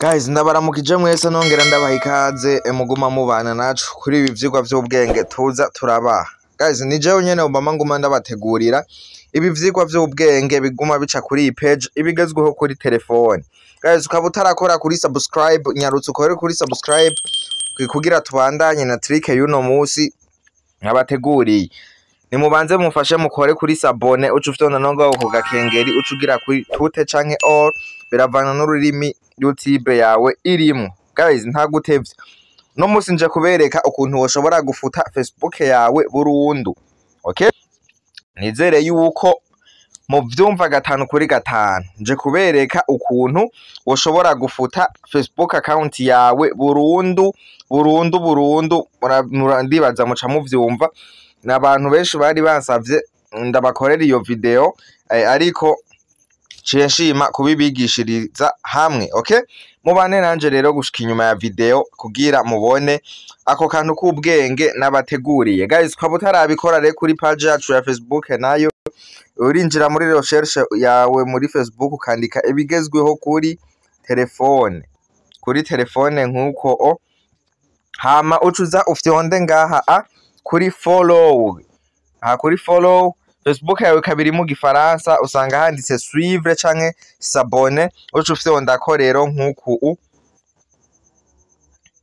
Guys, ndabaramukije mwese, nongera ndabaha ikaze muguma mubana nacu kuri ibi vyigwa vy'ubwenge tuza turabaha. Guys, ni jewe nyene Obama nguma ndabategurira ibi vyigwa vy'ubwenge biguma bica kuri iyi page ibigezweho kuri telefone. Guys, ukaba utarakora kuri subscribe, nyarutse ukore kuri subscribe kugira tubandanye na trick y'uno musi nabateguriye. Nimubanze mufashe mukore kuri sabone, uca ufyonda no ngaho ku gakengeri, uca ugira kuri tute canke all, biravana n'ururimi YouTube yawe irimwo. Guys, nta gutevya, no musi nje kubereka ukuntu woshobora gufuta Facebook yawe burundu. Okay, nizere yuko muvyumva gatanu kuri gatanu. Nje kubereka ukuntu woshobora gufuta Facebook account yawe burundu burundu burundu. Ndibaza muca muvyumva. N'abantu benshi bari bansavye ndabakorera iyo video, ariko ciye nshima kubibigishiriza hamwe. Okay, mubane nanje rero gushika inyuma ya video kugira mubone ako kantu k'ubwenge nabateguriye. Guys, ukaba utarabikora rero kuri page yacu ya Facebook, nayo urinjira muri recherche yawe muri Facebook ukandika ibigezweho kuri telefone, kuri telefone nkuko o hama ucuza ufyonde ngaha a kuri follow. Aha kuri follow, Facebook yawe kabiri mu gifaransa usanga handitse suivre canke s'abonner, uca ufyondako rero nkuku u.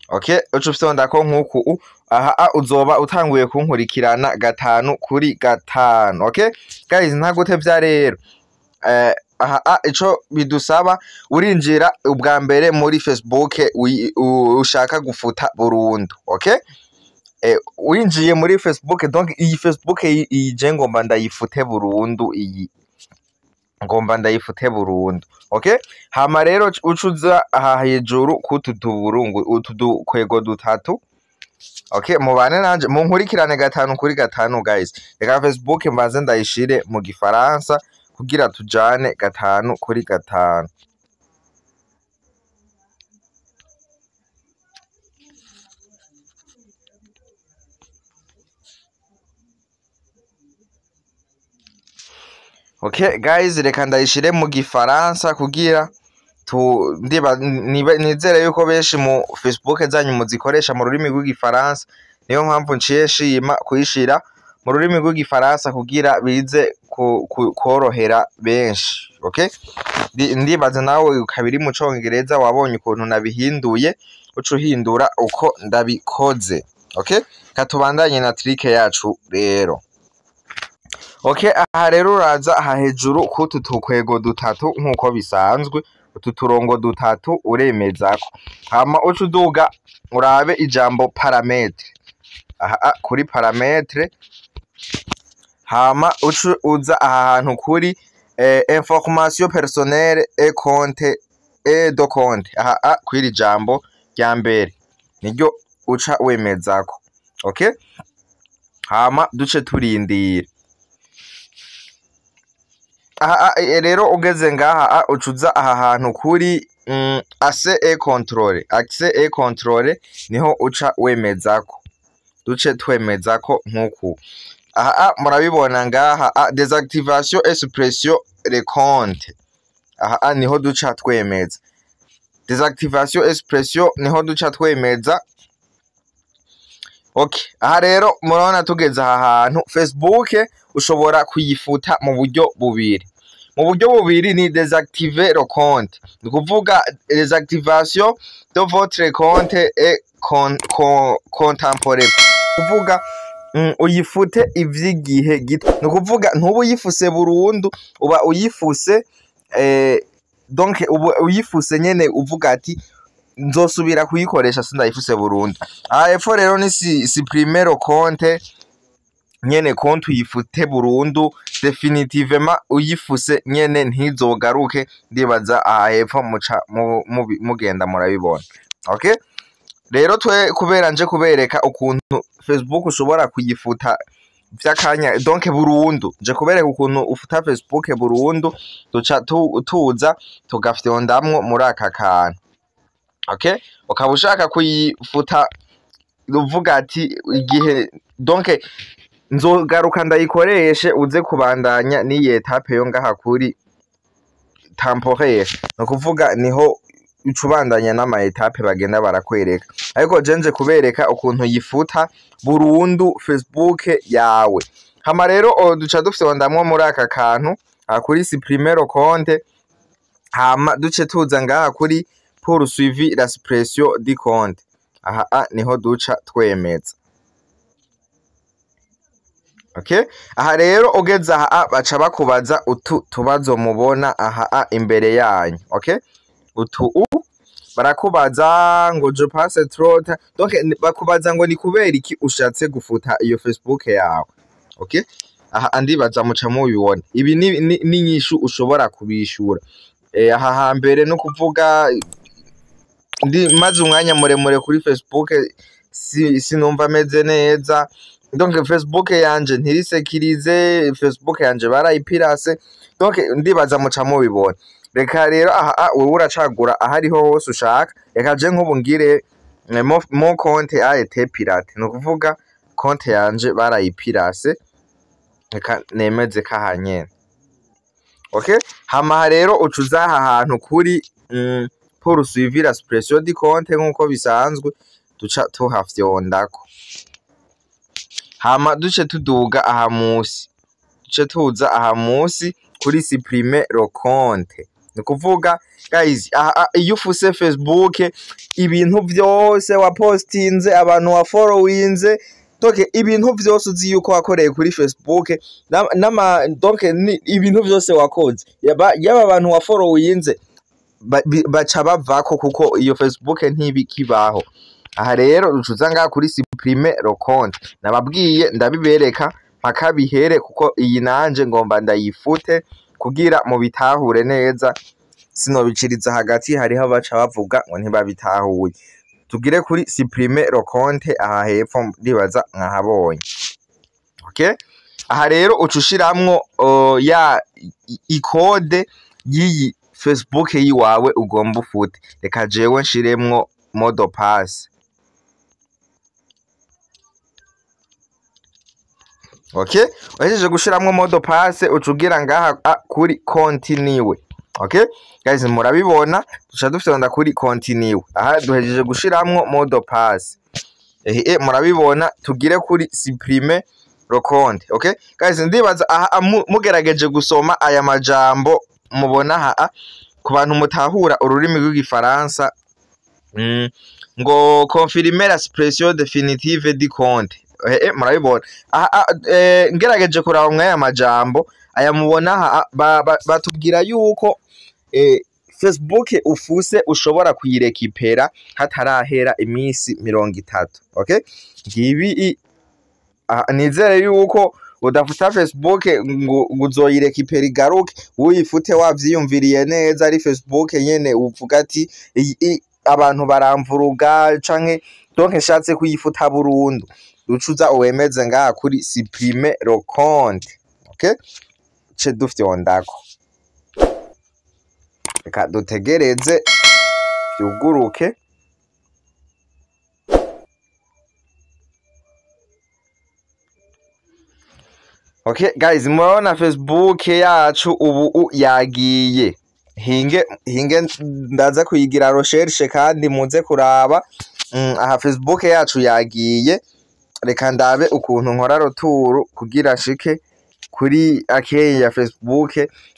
Okay, uca ufyondako nkuku u. Aha a uzoba utanguye kunkurikirana gatanu kuri gatanu. Okay guys, nta gutevya rero. Aha a ico bidusaba, urinjira ubwa mbere muri Facebook ushaka gufuta burundu. Okay, winjiye muri Facebook, donc iyi Facebook iyi je ngomba ndayifute burundu, iyi ngomba ndayifute burundu. Okay, hama rero ucuza aha hejuru kutu tuburungu utu dukwego dutatu. Okay, mubane nanje munkurikirane gatanu kuri gatanu. Guys, reka Facebook mbanze ndayishire mu gifaransa kugira tujane gatanu kuri gatanu. Okay guys, reka ndayishire mu gifaransa kugira tu ndiba nizere yuko benshi mu Facebook zanyu muzikoresha mu rurimi rw'igifaransa, niyo mpamvu nciye nshima kuyishira mu rurimi rw'igifaransa kugira bize korohera benshi. Okay, ndibaza nawe ukabiri mu congereza wabonye ukuntu nabihinduye, uca uhindura uko ndabikoze. Okay, katubandanye na trick yacu rero. Okay, aha rero uraza aha hejuru kutu tukwego dutatu nkuko bisanzwe, utu turongo dutatu uremezako, hama uca uduga urabe ijambo parametre. Aha kuri parametre, hama uca uza aha hantu kuri information personnelle et compte et de compte. Aha kwiri jambo rya mbere niryo uca wemezako. Okay, hama duce turindira. Aha rero ugeze ngaha ucuza aha hantu kuri accès et contrôle, accès et contrôle niho uca wemezako, duce twemezako nkuku. Aha murabibona ngaha désactivation et suppression les comptes. Aha niho duca twemeza désactivation et suppression, niho duca twemeza. Okay, aha rero murabona tugeze aha hantu Facebook ushobora kuyifuta mu buryo bubiri. Mu buryo bubiri ni désactiver le compte, ni kuvuga désactivation de votre compte et contemporain, kuvuga uyifute ivy'igihe gito, ni kuvuga ntuba uyifuse burundu, uba uyifuse donc uba uyifuse nyene uvuga ati nzosubira kuyikoresha sindayifuse burundu. Aha epfo rero ni supprimer le compte, nyene konti uyifute burundu definitivement, uyifuse nyene ntizogaruke. Ndibaza aha hepfo muca mugenda murabibona. Okay, rero twe kubera nje kubereka ukuntu Facebook ushobora kuyifuta vy'akanya, donc burundu, nje kubereka ukuntu ufuta Facebook burundu, duca tuza tugafyondamwo muri aka kantu. Okay, ukaba ushaka kuyifuta uvuga ati igihe donc nzogaruka ndayikoreshe, uze kubandanya n'iyi etape yo ngaha kuri temporaire, ni ukuvuga niho Uca ubandanya n'ama étapes bagenda barakwereka, ariko je nje kubereka ukuntu yifuta burundu Facebook yawe. Hama rero duca dufyondamwo muri aka kantu aha kuri supprimer le compte, hama duce tuza ngaha kuri poursuivre la suppression du compte. Aha niho duca twemeza. Okay, aha rero ugeze aha baca bakubaza utu tubazo mubona aha imbere yanyu. Okay, utu barakubaza ngo je passe trop, donc bakubaza ngo ni kubera iki ushatse gufuta iyo Facebook yawe. Okay, aha andibaza muca mubibona, ibi ni inyishu ushobora kubishura. Aha hambere no kuvuga ndi maze umwanya muremure kuri Facebook, sinumva ameze neza, donc Facebook yanje ntirisekirize, Facebook yanje barayipirase. Donc ndibaza muca mubibona. Reka rero aha wewe uracagura ahariho hose ushaka. Reka je nk'ubu ngire mon compte a été piraté, ni ukuvuga compte yanje barayipirase. Reka nemeze ko aha nyene. Okay, hama rero uca uza aha hantu kuri poursuivre la suppression du compte, nk'uko bisanzwe duca tuhafyondako, hama duce tuduga aha musi, duce tuza aha musi kuri supprimer le compte. Ni kuvuga guys, aha iyo ufuse Facebook, ibintu vyose wapostinze, abantu wafollowinze, donc ibintu vyose uzi yuko wakoreye kuri Facebook, nama donc ibintu vyose wakoze, yaba abantu wafollowinze baca bavako, kuko iyo Facebook ntibikibaho. Aha rero ucuza ngaha kuri supprimer le compte. Nababwiye ndabibereka mpaka bihere, kuko iyi nanje ngomba ndayifute kugira mubitahure neza. Sinobiciriza hagati, hariho abaca bavuga ngo ntibabitahuye. Tugire kuri supprimer le compte aha hepfo, ndibaza mwahabonye. Okay, aha rero uca ushiramwo ya i code y'iyi Facebook yiwawe ugomba ufute. Reka jewe nshiremwo mot de passe. Okay, uhejeje gushiramwo mot de passe, uca ugira ngaha kuri continue. Okay guys, murabibona, duca dufyonda kuri continue. Aha duhejeje gushiramwo mot de passe. Ehe, murabibona, tugire kuri supprimer le compte. Okay guys, ndibaza aha mugerageje gusoma aya majambo mubona aha, ku bantu mutahura ururimi rw'igifaransa, ngo confirmer la suppression définitive du compte. Murabibona aha, ngerageje kuraba mwaya majambo aya mubona aha, batubwira yuko Facebook ufuse ushobora kuyirekipera hatarahera iminsi 30. Okay, ngibi nizere yuko udafuta Facebook ngo uzoyirekipera igaruke. Uyifute wavyiyumviriye neza, ari Facebook nyene uvuga ati abantu baramvuruga, canke donc nshatse kuyifuta burundu, ucuza uwemeze ngaha kuri supprimer le compte. Okay, ce dufyondako, reka dutegereze vyuguruke. Okay guys, murabona Facebook yacu ubu yagiye. Hinge hinge, ndaza kuyigira recherche kandi muze kuraba. Aha Facebook yacu yagiye. Reka ndabe ukuntu nkora retour kugira shike kuri akeye ya Facebook,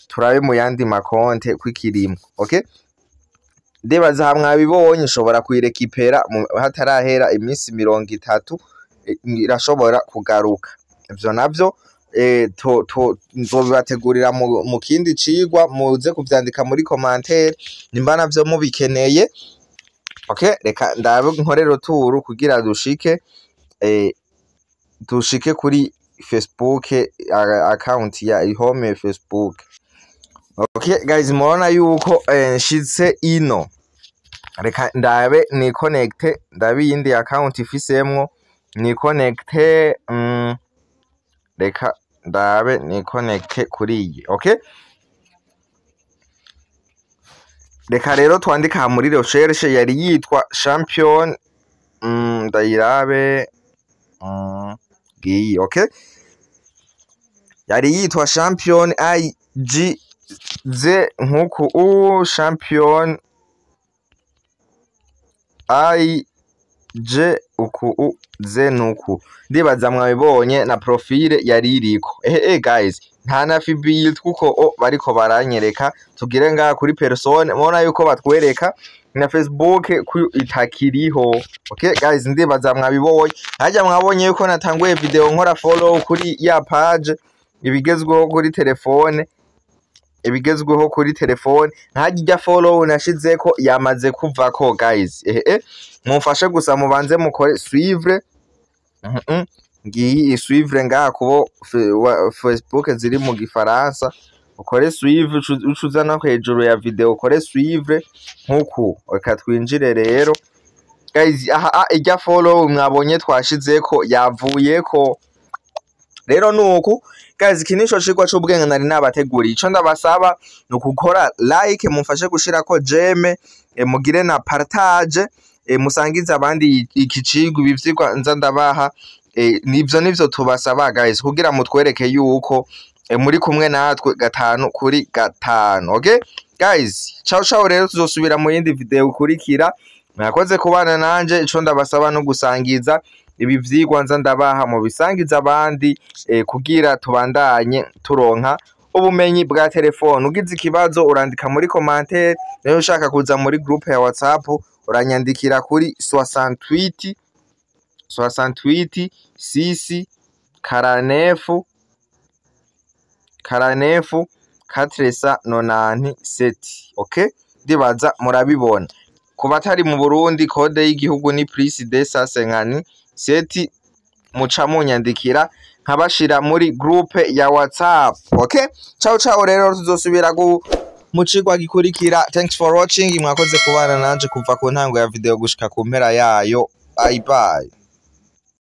turabe mu yandi makonte kwikirimo. Okay, ndibaza hamwe mwabibonye, ushobora kuyirekipera hatarahera iminsi 30, irashobora kugaruka. Ivyo navyo to nzobibategurira mu kindi cigwa, muze kuvyandika muri commentaire nimba navyo mubikeneye. Okay, reka ndabe nkore retour kugira dushike kuri Facebook account ya home Facebook. Okay guys, murabona yuko nshitse ino. Reka ndabe ni connect, ndabe iyindi account ifisemwo ni connect. Reka ndabe ni connect kuri iyi. Okay, reka rero twandika muri recherche yari yitwa Champion, ndayirabe, ngiyi. Okay, yari yitwa Champion IGZ nkuku u Champion. I J uku U Z nuku. Ndibaza mwabibonye na profile yari iriko. Ehe guys, nta na FB yitwa uko o bariko baranyereka. Tugire ngaha kuri personne, mubona yuko batwereka na Facebook ko itakiriho. Okay guys, ndibaza mwabibonye. Harya mwabonye yuko natanguye video nkora follow kuri ya page ibigezweho kuri telefone, ibigezweho kuri telefone. Ntajya ijya follow nashizeko yamaze kuvako guys. Ehe, mumfashe gusa mubanze mukore suivre. Ngiyi suivre ngaha kubo Facebook ziri mu gifaransa, ukore suivre, ucuza no hejuru ya video ukore suivre nkuku. Reka twinjire rero guys. Aha ijya follow mwabonye twashizeko yavuyeko. Rero nuku guys, iki nico cigwa c'ubwenge nari nabateguriye. Ico ndabasaba ni ukukora like, mumfashe gushirako j'aime, mugire na partage, musangize abandi iki cigwa, ibi vyigwa nza ndabaha. Nivyo nivyo tubasaba guys, kugira mutwereke yuko muri kumwe natwe gatanu kuri gatanu. Okay guys, ciao ciao. Rero tuzosubira mu yindi video ikurikira. Mwakoze kubana nanje. Ico ndabasaba no gusangiza ibi vyigwa nza ndabaha, mu bisangiza abandi, kugira tubandanye turonka ubumenyi bwa telefone. Ugize ikibazo urandika muri commentaire. Niba ushaka kuza muri groupe ya WhatsApp, uranyandikira kuri 68 68 6 49 49 497. Okay, ndibaza murabibona. Ku batari mu Burundi, code y'igihugu ni plus 257, muca munyandikira nkabashira muri groupe ya WhatsApp. Okay, ciao ciao. Rero tuzosubira mu cigwa gikurikira. Thanks for watching. Mwakoze kubana nanje kuva ku ntango ya video gushika ku mpera yayo. Bye bye.